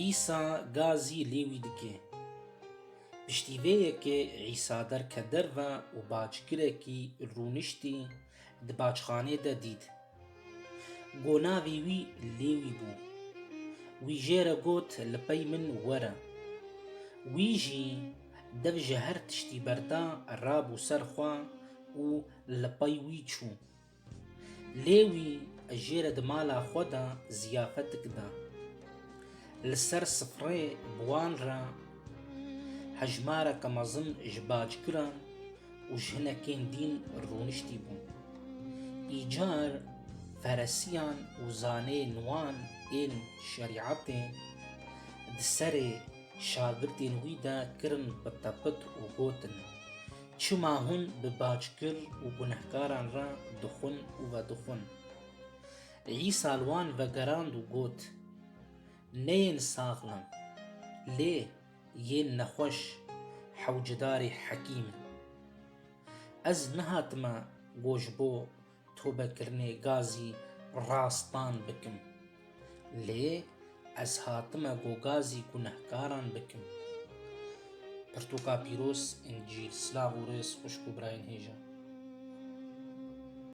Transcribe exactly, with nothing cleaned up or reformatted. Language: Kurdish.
Îsa gazî Lêwî dike. Piştî vê yekê Îsa derket derve û baçgirekî rûniştî di baçxanê de dît. Go navê wî Lêwî bû. Wî jê re got, "Li pey min were." Wî jî dev ji her tiştî berda, rabû ser xwe û li pey wî çû. Lêwî jê re di mala xwe de ziyafetik da. Li ser sifrê bi wan re hejmareke mezin ji baçgiran û ji hinekên dîn rûniştî bûn. Îcar feresiyan û zaneyên wan ên şerîetê di serê şagirtên wî de kirin pitepit û gotin, "Çima hûn bi baçgir û gunehkaran re dixwin û vedixwin?" Îsa li wan vegerand û got, "Neyên saxlem, lê yên nexweş hewcedarê hekîm in. Ez nehatime go ji bo tobekirinê gazî rastan bikim, lê ez hatime go gazî gunehkaran bikim." Pirtûka Pîroz, Încîl. Silav û rêz xwişk û birayên hêja.